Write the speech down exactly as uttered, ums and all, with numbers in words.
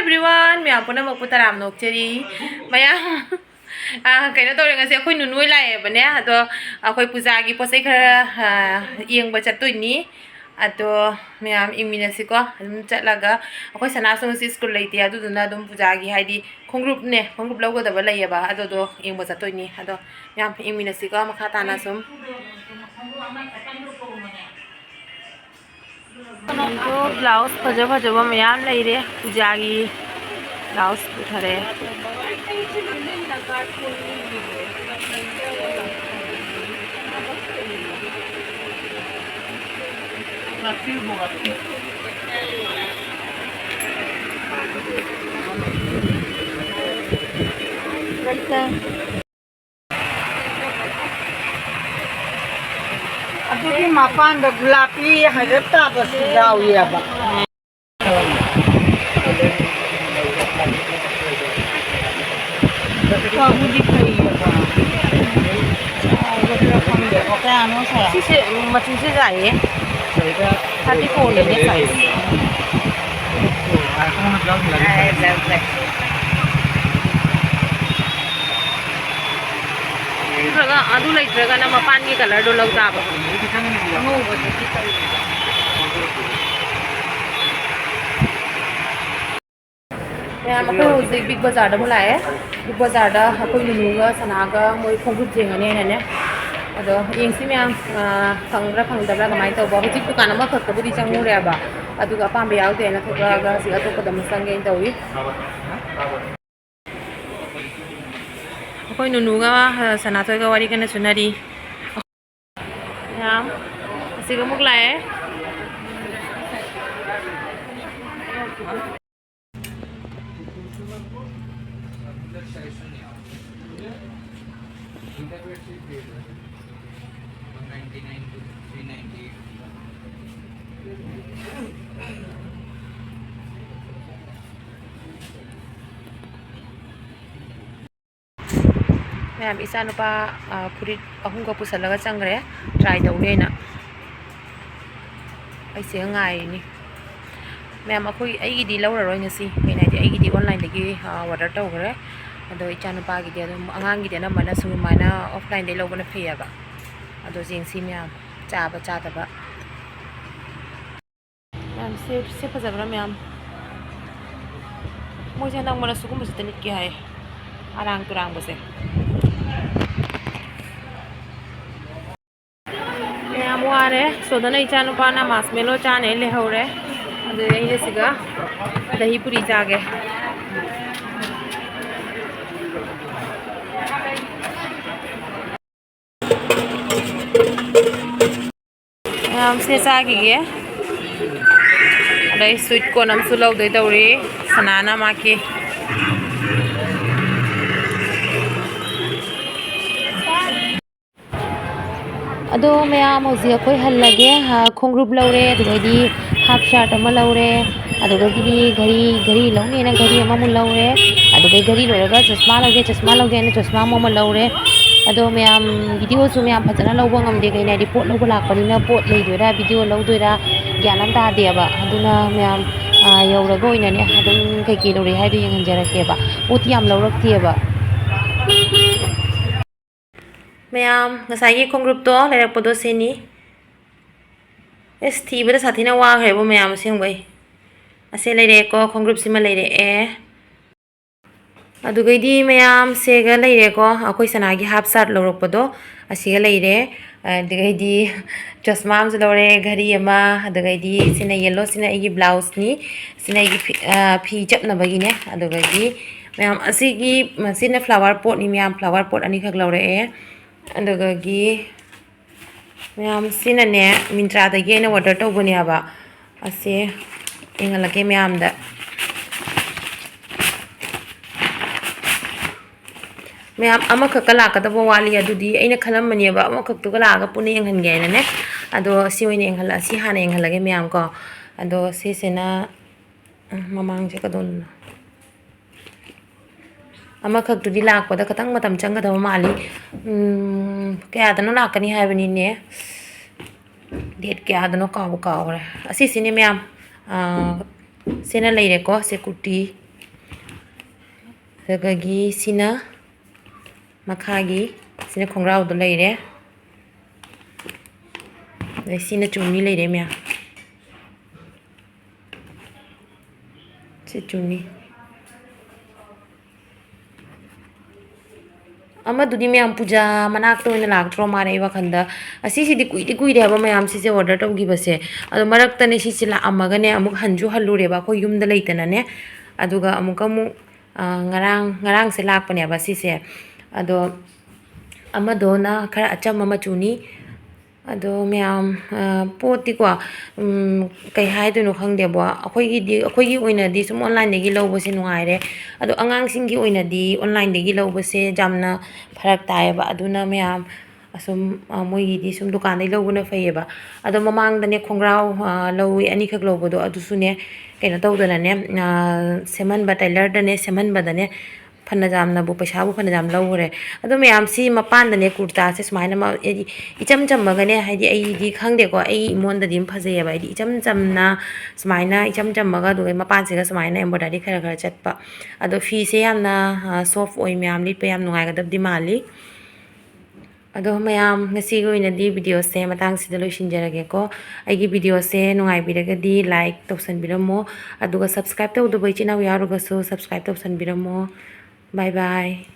Everyone, ꯃꯌꯥꯝ ꯄꯨꯝꯅꯃꯛꯄꯨ ꯇꯔꯥꯝꯅ ꯑꯣꯛꯆꯔꯤ꯫ ꯃꯌꯥꯝ, ꯑꯥ, ꯀꯩꯅꯣ ꯇꯧꯔꯦ, ꯉꯁꯤ ꯑꯩꯈꯣꯏ ꯅꯨꯅꯨ ꯍꯣꯏ ꯂꯥꯛꯑꯦꯕꯅꯦ, ꯑꯗꯣ ꯑꯩꯈꯣꯏ ꯄꯨꯖꯥꯒꯤ ꯄꯣꯠ ꯆꯩ ꯈꯔ, ꯑꯥ, ꯌꯦꯡꯕ ꯆꯠꯇꯣꯏꯅꯤ꯫ ꯑꯗꯣ ꯃꯌꯥꯝ ꯌꯦꯡꯃꯤꯟꯅꯁꯤꯀꯣ꯫ ꯑꯗꯨꯝ ꯆꯠꯂꯒ, ꯑꯩꯈꯣꯏ ꯁꯅꯥꯁꯨ ꯉꯁꯤ ꯁ꯭ꯀꯨꯜ ꯂꯩꯇꯦ, ꯑꯗꯨꯗꯨꯅ ꯑꯗꯨꯝ ꯄꯨꯖꯥꯒꯤ, ꯍꯥꯏꯗꯤ ꯈꯣꯡꯒ꯭ꯔꯨꯞꯅꯦ, ꯈꯣꯡꯒ꯭ꯔꯨꯞ ꯂꯧꯒꯗꯕ ꯂꯩꯌꯦꯕ, ꯑꯗꯨꯗꯣ ꯌꯦꯡꯕ ꯆꯠꯇꯣꯏꯅꯤ꯫ ꯑꯗꯣ ꯃꯌꯥꯝ ꯌꯦꯡꯃꯤꯟꯅꯁꯤꯀꯣ ꯃꯈꯥ ꯇꯥꯅ ꯁꯨꯝ꯫ ꯑꯗꯣ ꯕ꯭ꯂꯥꯎꯁ ꯐꯖ ꯐꯖꯕ ꯃꯌꯥꯝ ꯂꯩꯔꯦ, ꯄꯨꯖꯥꯒꯤ ꯕ꯭ꯂꯥꯎꯁ ꯄꯨꯊꯔꯦ꯫ ꯑꯗꯨꯒꯤ ꯃꯄꯥꯟꯗ ꯒꯨꯂꯥꯄꯤ ꯍꯥꯏꯔꯞ ꯇꯥꯕꯁꯨ ꯌꯥꯎꯏꯑꯕ꯫ ꯐꯕꯨꯗꯤ ꯐꯩꯌꯦꯕ꯫ ꯆꯥꯎꯒꯗ꯭ꯔꯥ ꯈꯪꯗꯦꯀꯣ꯫ ꯀꯌꯥꯅꯣ ꯁꯥꯏ? ꯁꯤꯁꯦ ꯃꯆꯨꯁꯦ ꯌꯥꯏꯌꯦ꯫ ꯊꯥꯔꯇꯤ ꯐꯣꯔꯅꯦ ꯁꯥꯏꯖ꯫ ꯅꯠꯇ꯭ꯔꯒ ꯑꯗꯨ ꯂꯩꯇ꯭ꯔꯒꯅ ꯃꯄꯥꯟꯒꯤ ꯀꯂꯔꯗꯣ ꯂꯧ ꯇꯥꯕ꯫ ꯑꯉꯧꯕꯗꯨꯗꯤ ꯇꯧꯗꯦ꯫ ꯃꯌꯥꯝ, ꯑꯩꯈꯣꯏ ꯍꯧꯖꯤꯛ ꯕꯤꯛ ꯕꯖꯥꯔꯗ ꯑꯃꯨꯛ ꯂꯥꯛꯑꯦ꯫ ꯕꯤꯛ ꯕꯖꯥꯔꯗ ꯑꯩꯈꯣꯏ ꯅꯨꯅꯨꯒ ꯁꯅꯥꯒ ꯃꯣꯏ ꯈꯣꯡꯎꯞ ꯌꯦꯡꯉꯅꯤ ꯍꯥꯏꯅꯅꯦ꯫ ꯑꯗꯣ ꯌꯦꯡꯁꯤ ꯃꯌꯥꯝ, ꯑ, ꯐꯪꯕ꯭ꯔꯥ ꯐꯪꯗꯕ꯭ꯔꯥ ꯀꯃꯥꯏꯅ ꯇꯧꯕ꯫ ꯍꯧꯖꯤꯛ ꯗꯨꯀꯥꯟ ꯑꯃꯈꯛꯇꯕꯨꯗꯤ ꯆꯪꯉꯨꯔꯦꯕ, ꯑꯗꯨꯒ ꯑꯄꯥꯝꯕ ꯌꯥꯎꯗꯦꯅ ꯊꯣꯛꯂꯛꯑꯒ ꯍꯧꯖꯤꯛ ꯑꯇꯣꯞꯄꯗ ꯑꯃꯨꯛ ꯆꯪꯒꯦꯅ ꯇꯧꯔꯤ꯫ ꯑꯩꯈꯣꯏ ꯅꯨꯅꯨꯒ, ꯑ, ꯁꯅꯥꯊꯣꯏꯒ ꯋꯥꯔꯤ ꯀꯟꯅ ꯁꯨꯅꯔꯤ꯫ ꯃꯌꯥꯝ, ꯑꯁꯤꯒ ꯑꯃꯨꯛ ꯂꯥꯛꯑꯦ꯫ ꯃꯌꯥꯝ, ꯏꯆꯥꯅꯨꯄꯥ, ꯑ, ꯐꯨꯔꯤꯠ ꯑꯍꯨꯝꯒ ꯄꯨꯁꯜꯂꯒ ꯆꯪꯈ꯭ꯔꯦ, try ꯇꯧꯅꯦꯅ꯫ ꯑꯩꯁꯦ ꯉꯥꯏꯔꯤꯅꯤ꯫ ꯃꯌꯥꯝ, ꯑꯩꯈꯣꯏ, ꯑꯩꯒꯤꯗꯤ ꯂꯧꯔꯔꯣꯏ ꯉꯁꯤ, ꯀꯩꯅꯣ ꯍꯥꯏꯗꯤ, ꯑꯩꯒꯤꯗꯤ online-ꯗꯒꯤ, ꯑ, order ꯇꯧꯈ꯭ꯔꯦ꯫ ꯑꯗꯣ ꯏꯆꯥꯅꯨꯄꯥꯒꯤꯗꯤ ꯑꯗꯨꯝ, ꯑꯉꯥꯡꯒꯤꯗꯤ ꯑꯅꯝꯕꯅ ꯁꯨꯃꯥꯏꯅ offline-ꯗꯒꯤ ꯂꯧꯕꯅ ꯐꯩꯌꯦꯕ꯫ ꯑꯗꯣ ꯌꯦꯡꯁꯤ ꯃꯌꯥꯝ, ꯆꯥꯕ ꯆꯥꯗꯕ꯫ ꯃꯌꯥꯝ, ꯁꯦ, ꯁꯦ ꯐꯖꯕ꯭ꯔꯥ ꯃꯌꯥꯝ? ꯃꯣꯏꯁꯦ ꯍꯟꯗꯛ ꯃꯔꯛ ꯁꯤꯒꯨꯝꯕꯁꯤꯗ ꯂꯤꯠꯀꯦ ꯍꯥꯏ, ꯑꯔꯥꯡ ꯇꯨꯔꯥꯡꯕꯁꯦ꯫ ꯃꯌꯥꯝ ꯋꯥꯔꯦ꯫ ꯁꯣꯗꯅ ꯏꯆꯥꯅꯨꯄꯥꯅ marshmallow ꯆꯥꯅꯦ ꯂꯩꯍꯧꯔꯦ꯫ ꯑꯗꯨꯗ ꯑꯩꯅ ꯁꯤꯒ ꯗꯍꯤ ꯄꯨꯔꯤ ꯆꯥꯒꯦ꯫ ꯃꯌꯥꯝꯁꯦ ꯆꯥꯈꯤꯒꯦ꯫ ꯑꯗꯩ sweet corn ꯑꯃꯁꯨ ꯂꯧꯗꯣꯏ ꯇꯧꯔꯤ ꯁꯅꯥꯅ ꯃꯥꯀꯤ꯫ ꯑꯗꯣ ꯃꯌꯥꯝ, ꯍꯧꯖꯤꯛ ꯑꯩꯈꯣꯏ ꯍꯜꯂꯒꯦ꯫ ꯑ, ꯈꯣꯡꯒ꯭ꯔꯨꯞ ꯂꯧꯔꯦ, ꯑꯗꯨꯗꯩꯗꯤ half shirt ꯑꯃ ꯂꯧꯔꯦ, ꯑꯗꯨꯗꯒꯤꯗꯤ ꯘꯔꯤ, ꯘꯔꯤ ꯂꯧꯅꯦꯅ ꯘꯔꯤ ꯑꯃꯃꯨꯛ ꯂꯧꯔꯦ, ꯑꯗꯨꯗꯩ ꯘꯔꯤ ꯂꯣꯏꯔꯒ ꯆꯁꯃꯥ ꯂꯧꯒꯦ, ꯆꯁꯃꯥ ꯂꯧꯒꯦꯅ ꯆꯁꯃꯥ ꯑꯃꯃꯨꯛ ꯂꯧꯔꯦ꯫ ꯑꯗꯣ ꯃꯌꯥꯝ, video-ꯁꯨ ꯃꯌꯥꯝ ꯐꯖꯅ ꯂꯧꯕ ꯉꯝꯗꯦ꯫ ꯀꯩꯅꯣ ꯍꯥꯏꯗꯤ, ꯄꯣꯠ ꯂꯧꯕ ꯂꯥꯛꯄꯅꯤꯅ ꯄꯣꯠ ꯂꯩꯗꯣꯏꯔꯥ, video ꯂꯧꯗꯣꯏꯔꯥ, ꯒ꯭ꯌꯥꯟ ꯑꯃ ꯇꯥꯗꯦꯕ꯫ ꯑꯗꯨꯅ ꯃꯌꯥꯝ, ꯑ, ꯌꯧꯔꯒ ꯑꯣꯏꯅꯅꯦ ꯑꯗꯨꯝ ꯀꯩꯀꯩ ꯂꯧꯔꯛꯑꯦ ꯍꯥꯏꯗꯣ ꯌꯦꯡꯍꯟꯖꯔꯛꯀꯦꯕ꯫ ꯄꯣꯠꯇꯤ ꯌꯥꯝ ꯂꯧꯔꯛꯇꯦꯕ꯫ ꯃꯌꯥꯝ, ꯉꯁꯥꯏꯒꯤ ꯈꯣꯡꯒ꯭ꯔꯨꯞꯇꯣ ꯂꯩꯔꯛꯄꯗꯣ ꯁꯤꯅꯤ꯫ ꯑꯁ, ꯊꯤꯕꯗ ꯁꯥꯊꯤꯅ ꯋꯥꯈ꯭ꯔꯦꯕꯣ ꯃꯌꯥꯝ, ꯑꯁꯦꯡꯕꯩ꯫ ꯑꯁꯦ ꯂꯩꯔꯛꯑꯦꯀꯣ, ꯈꯣꯡꯒ꯭ꯔꯨꯞꯁꯤꯃ ꯂꯩꯔꯛꯑꯦ꯫ ꯑꯗꯨꯒꯩꯗꯤ ꯃꯌꯥꯝ ꯁꯦꯒ ꯂꯩꯔꯦꯀꯣ, ꯑꯩꯈꯣꯏ ꯁꯅꯥꯒꯤ half shirt ꯂꯧꯔꯛꯄꯗꯣ ꯑꯁꯤꯒ ꯂꯩꯔꯦ꯫ ꯑꯗꯨꯒꯩꯗꯤ ꯆꯁꯃꯥ ꯑꯃꯁꯨ ꯂꯧꯔꯦ, ꯘꯔꯤ ꯑꯃ, ꯑꯗꯨꯒꯩꯗꯤ ꯁꯤꯅ yellow, ꯁꯤꯅ ꯑꯩꯒꯤ blouse-ꯅꯤ, ꯁꯤꯅ ꯑꯩꯒꯤ ꯐꯤ, ꯑ, ꯐꯤ ꯆꯞꯅꯕꯒꯤꯅꯦ꯫ ꯑꯗꯨꯒꯩꯗꯤ ꯃꯌꯥꯝ ꯑꯁꯤꯒꯤ, ꯃꯁꯤꯅ flower pot-ꯅꯤ ꯃꯌꯥꯝ, flower pot ꯑꯅꯤꯈꯛ ꯂꯧꯔꯛꯑꯦ꯫ ꯑꯗꯨꯒꯒꯤ ꯃꯌꯥꯝ, ꯁꯤꯅꯅꯦ Myntra-ꯗꯒꯤ ꯑꯩꯅ order ꯇꯧꯕꯅꯦꯕ꯫ ꯑꯁꯦ ꯌꯦꯡꯍꯜꯂꯛꯀꯦ ꯃꯌꯥꯝꯗ꯫ ꯃꯌꯥꯝ, ꯑꯃꯈꯛꯀ ꯂꯥꯛꯀꯗꯕ ꯋꯥꯠꯂꯤ, ꯑꯗꯨꯗꯤ ꯑꯩꯅ ꯈꯜꯂꯝꯕꯅꯦꯕ ꯑꯃꯈꯛꯇꯨꯒ ꯂꯥꯛꯑꯒ ꯄꯨꯟꯅ ꯌꯦꯡꯍꯟꯒꯦ ꯍꯥꯏꯅꯅꯦ꯫ ꯑꯗꯣ ꯁꯤ ꯑꯣꯏꯅ ꯌꯦꯡꯍꯜꯂ-, ꯁꯤ ꯍꯥꯟꯅ ꯌꯦꯡꯍꯜꯂꯒꯦ ꯃꯌꯥꯝ ꯀꯣ꯫ ꯑꯗꯣ ꯁꯤꯁꯤꯅ, ꯎꯝ, ꯃꯃꯥꯡꯁꯦ ꯀꯗꯣꯝꯅꯣ? ꯑꯃꯈꯛꯇꯨꯗꯤ ꯂꯥꯛꯄꯗ ꯈꯤꯇꯪ ꯃꯇꯝ ꯆꯪꯒꯗꯕ ꯃꯥꯜꯂꯤ꯫ ꯎꯝ, ꯀꯌꯥꯗꯅꯣ ꯂꯥꯛꯀꯅꯤ ꯍꯥꯏꯕꯅꯤꯅꯦ? Date ꯀꯌꯥꯗꯅꯣ ꯀꯥꯎꯕꯨ ꯀꯥꯎꯈ꯭ꯔꯦ꯫ ꯑꯁꯤꯁꯤꯅꯦ ꯃꯌꯥꯝ, ꯑꯥ, ꯁꯤꯅ ꯂꯩꯔꯦꯀꯣ, ꯁꯦ ꯀꯨꯔꯇꯤ꯫ ꯑꯗꯨꯗꯒꯤ ꯁꯤꯅ ꯃꯈꯥꯒꯤ, ꯁꯤꯅ ꯈꯣꯡꯒ꯭ꯔꯥꯎꯗꯣ ꯂꯩꯔꯦ꯫ ꯑꯗꯩ ꯁꯤꯅ ꯆꯨꯅꯤ ꯂꯩꯔꯦ ꯃꯌꯥꯝ꯫ ꯁꯤ ꯆꯨꯅꯤ꯫ ꯑꯃꯗꯨꯗꯤ ꯃꯌꯥꯝ ꯄꯨꯖꯥ ꯃꯅꯥꯛꯇ ꯑꯣꯏꯅ ꯂꯥꯛꯇ꯭ꯔꯣ ꯃꯥꯜꯂꯦ ꯑꯩ ꯋꯥꯈꯜꯗ꯫ ꯑꯁꯤꯁꯤꯗꯤ ꯀꯨꯏꯗꯤ ꯀꯨꯏꯔꯦ ꯍꯥꯏꯕ ꯃꯌꯥꯝ ꯁꯤꯁꯦ order ꯇꯧꯈꯤꯕꯁꯦ꯫ ꯑꯗꯣ ꯃꯔꯛꯇꯅꯦ ꯁꯤꯁꯦ ꯂꯥꯛꯑꯝꯃꯒꯅꯦ ꯑꯃꯨꯛ ꯍꯟꯁꯨ ꯍꯜꯂꯨꯔꯦꯕ ꯑꯩꯈꯣꯏ ꯌꯨꯝꯗ ꯂꯩꯇꯅꯅꯦ꯫ ꯑꯗꯨꯒ ꯑꯃꯨꯛꯀ ꯑꯃꯨꯛ, ꯑ, ꯉꯔꯥꯡ, ꯉꯔꯥꯡꯁꯦ ꯂꯥꯛꯄꯅꯦꯕ ꯁꯤꯁꯦ꯫ ꯑꯗꯣ ꯑꯃꯗꯣꯅ ꯈꯔ ꯑꯆꯝꯕ ꯃꯆꯨꯅꯤ꯫ ꯑꯗꯣ ꯃꯌꯥꯝ, ꯑ, ꯄꯣꯠꯇꯤꯀꯣ, ꯎꯝ, ꯀꯩ ꯍꯥꯏꯗꯣꯏꯅꯣ ꯈꯪꯗꯦꯕꯣ꯫ ꯑꯩꯈꯣꯏꯒꯤꯗꯤ, ꯑꯩꯈꯣꯏꯒꯤ ꯑꯣꯏꯅꯗꯤ ꯁꯨꯝ online ꯗꯒꯤ ꯂꯧꯕꯁꯦ ꯅꯨꯡꯉꯥꯏꯔꯦ꯫ ꯑꯗꯣ ꯑꯉꯥꯡꯁꯤꯡꯒꯤ ꯑꯣꯏꯅꯗꯤ online ꯗꯒꯤ ꯂꯧꯕꯁꯦ ꯌꯥꯝꯅ ꯐꯔꯛ ꯇꯥꯏꯌꯦꯕ꯫ ꯑꯗꯨꯅ ꯃꯌꯥꯝ ꯑꯁꯨꯝ, ꯑ, ꯃꯣꯏꯒꯤꯗꯤ ꯁꯨꯝ ꯗꯨꯀꯥꯟꯗꯒꯤ ꯂꯧꯕꯅ ꯐꯩꯌꯦꯕ꯫ ꯑꯗꯣ ꯃꯃꯥꯡꯗꯅꯦ ꯈꯣꯡꯒ꯭ꯔꯥꯎ, ꯑ, ꯂꯧꯋꯤ, ꯑꯅꯤꯈꯛ ꯂꯧꯕꯗꯣ, ꯑꯗꯨꯁꯨꯅꯦ ꯀꯩꯅꯣ ꯇꯧꯗꯅꯅꯦ, ꯑ, ꯁꯦꯝꯍꯟꯕ, tailor ꯗꯅꯦ ꯁꯦꯝꯍꯟꯕꯗꯅꯦ ꯐꯅ ꯌꯥꯝꯅꯕꯨ, ꯄꯩꯁꯥꯕꯨ ꯐꯅ ꯌꯥꯝ ꯂꯧꯈ꯭ꯔꯦ꯫ ꯑꯗꯣ ꯃꯌꯥꯝ ꯁꯤ ꯃꯄꯥꯟꯗꯅꯦ ꯀꯨꯔꯇꯥꯁꯦ ꯁꯨꯃꯥꯏꯅ ꯃ-, ꯍꯥꯏꯗꯤ ꯏꯆꯝ ꯆꯝꯃꯒꯅꯦ, ꯍꯥꯏꯗꯤ ꯑꯩꯗꯤ ꯈꯪꯗꯦꯀꯣ, ꯑꯩ ꯑꯩꯉꯣꯟꯗꯗꯤ ꯑꯗꯨꯝ ꯐꯖꯩꯌꯦꯕ꯫ ꯑꯩꯗꯤ ꯏꯆꯝ ꯆꯝꯅ ꯁꯨꯃꯥꯏꯅ, ꯏꯆꯝ ꯆꯝꯃꯒ ꯑꯗꯨꯒ ꯃꯄꯥꯟꯁꯤꯒ ꯁꯨꯃꯥꯏꯅ embroidery ꯈꯔ ꯈꯔ ꯆꯠꯄ꯫ ꯑꯗꯣ ꯐꯤꯁꯦ ꯌꯥꯝꯅ, ꯑ, soft ꯑꯣꯏ, ꯃꯌꯥꯝ ꯂꯤꯠꯄ ꯌꯥꯝ ꯅꯨꯡꯉꯥꯏꯒꯗꯕꯗꯤ ꯃꯥꯜꯂꯤ꯫ ꯑꯗꯣ ꯃꯌꯥꯝ, ꯉꯁꯤꯒꯤ ꯑꯣꯏꯅꯗꯤ video ꯁꯦ ꯃꯇꯥꯡꯁꯤꯗ ꯂꯣꯏꯁꯤꯟꯖꯔꯒꯦꯀꯣ꯫ ꯑꯩꯒꯤ video ꯁꯦ ꯅꯨꯡꯉꯥꯏꯕꯤꯔꯒꯗꯤ like ꯇꯧꯁꯟꯕꯤꯔꯝꯃꯣ, ꯑꯗꯨꯒ subscribe ꯇꯧꯗꯕ ꯏꯆꯤꯟ ꯏꯅꯥꯎ ꯌꯥꯎꯔꯒꯁꯨ subscribe ꯇꯧꯁꯟꯕꯤꯔꯝꯃꯣ꯫ Bye bye꯫